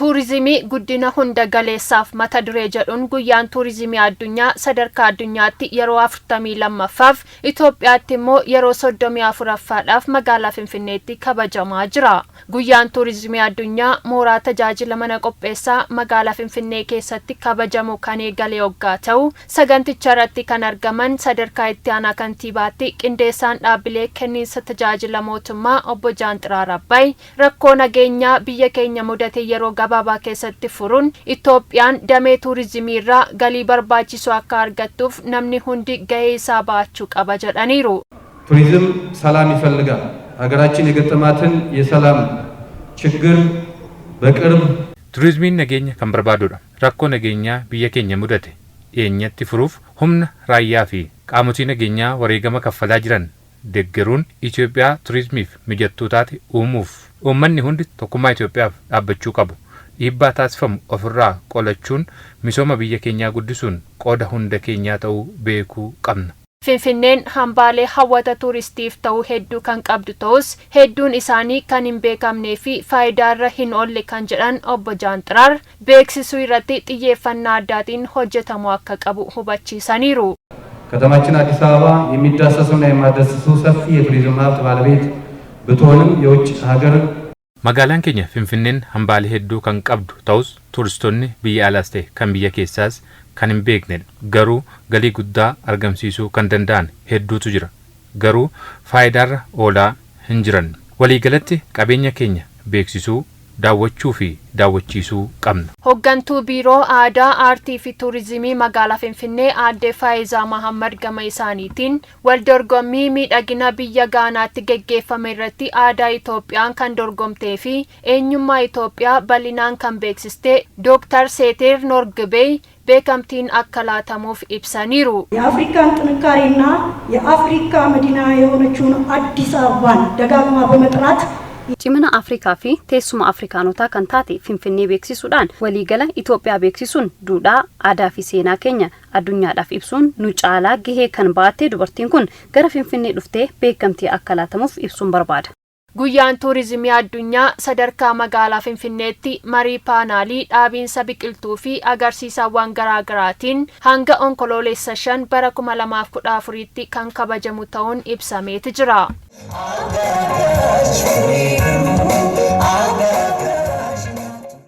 Tuurizimii guddina hunda galeessaaf mata duree jedhuun guyyaan tuurizimii addunyaa sadarkaa addunyaatti yeroo 42ffaaf, Itoophiyaatti immoo yeroo 34ffaadhaaf magaalaa Finfinneetti kabajamaa jira. Guyyaan tuurizimii addunyaa mooraa tajaajila mana qopheessaa magaalaa Finfinnee keessatti kabajamu kan eegale hoggaa ta'u, saganticha irratti kan argaman sadarkaa itti aanaa kantiibaatti qindeessaan dhaabbilee kenniinsa tajaajila mootummaa obbo Jaanxiraar Abbaay, rakkoo nageenyaa biyya keenya mudate yeroo gabaabaa keessatti furuun Itoophiyaan damee tuurizimii irraa galii barbaachisu akka argattuuf namni hundi gahee isaa ba'achuu qaba jedhaniiru. ቱሪዝም ሰላም ይፈልጋል። ሀገራችን የገጠማትን የሰላም ችግር በቅርብ Turizimiin nageenya kan barbaadudha. Rakkoo nageenyaa biyya keenya mudate dhiyeenyatti furuuf humna raayyaa fi qaamotii nageenyaa wareegama kaffalaa jiran deeggaruun Itoophiyaa turizimiif mijattuu taate uumuuf uummanni hundi tokkummaa Itoophiyaaf dhaabbachuu qabu. Dhiibbaa taasifamu ofirraa qolachuun misooma biyya keenyaa guddisuun qooda hunda keenyaa ta'uu beekuu qabna. Finfinneen hambaalee hawwata tuuristiif ta'u hedduu kan qabdu ta'us, hedduun isaanii kan hin beekamnee fi faayidaarra hin oolle kan jedhan obbo Jaanxiraar, beeksisuu irratti xiyyeeffannaa addaatiin hojjetamuu akka qabu hubachiisaniiru. ከተማችን አዲስ አበባ የሚዳሰሱና የማይዳሰሱ ሰፊ የቱሪዝም ሀብት ባለቤት ብትሆንም የውጭ ሀገር Magaalaan keenya Finfinneen hambaalee hedduu kan qabdu ta'us, tuuristoonni biyya alaas ta'e kan biyya keessaas kan hin beeknedha. Garuu galii guddaa argamsiisuu kan danda'an hedduutu jira. Garuu faayidaarra oolaa hin jiran. Waliigalatti qabeenya keenya beeksisuu, daawwachuu fi daawwachiisuu qabna. Hooggantuu Biiroo Aadaa, Aartii fi Turizimii magaalaa Finfinnee Aadde Faayizaa Mahammad gama isaaniitiin, waldorgommii miidhagina biyya Gaanaatti geggeeffame irratti aadaa Itoophiyaan kan dorgomtee fi eenyummaa Itoophiyaa bal'inaan kan beeksiste Dooktar Seeteer Norgbey beekamtiin akka laatamuuf ibsaniiru. የአፍሪካን ጥንካሬና የአፍሪካ መዲና የሆነችውን አዲስ አበባን ደጋግማ በመጥራት Cimina Afrikaa fi teessuma Afrikaanotaa kan taate Finfinnee beeksisuudhaan waliigala Itoophiyaa beeksisuun duudhaa, aadaa fi seenaa keenya addunyaadhaaf ibsuun nu caalaa gahee kan baatte dubartiin kun gara Finfinnee dhuftee beekamtii akka laatamuuf ibsuun barbaada. Guyyaan tuurizimii addunyaa sadarkaa magaalaa Finfinneetti marii paanaalii, dhaabiinsa biqiltuu fi agarsiisawwan garaagaraatiin hanga Onkoloolessa 5 bara 2014tti kan kabajamu ta'uun ibsameeti jira.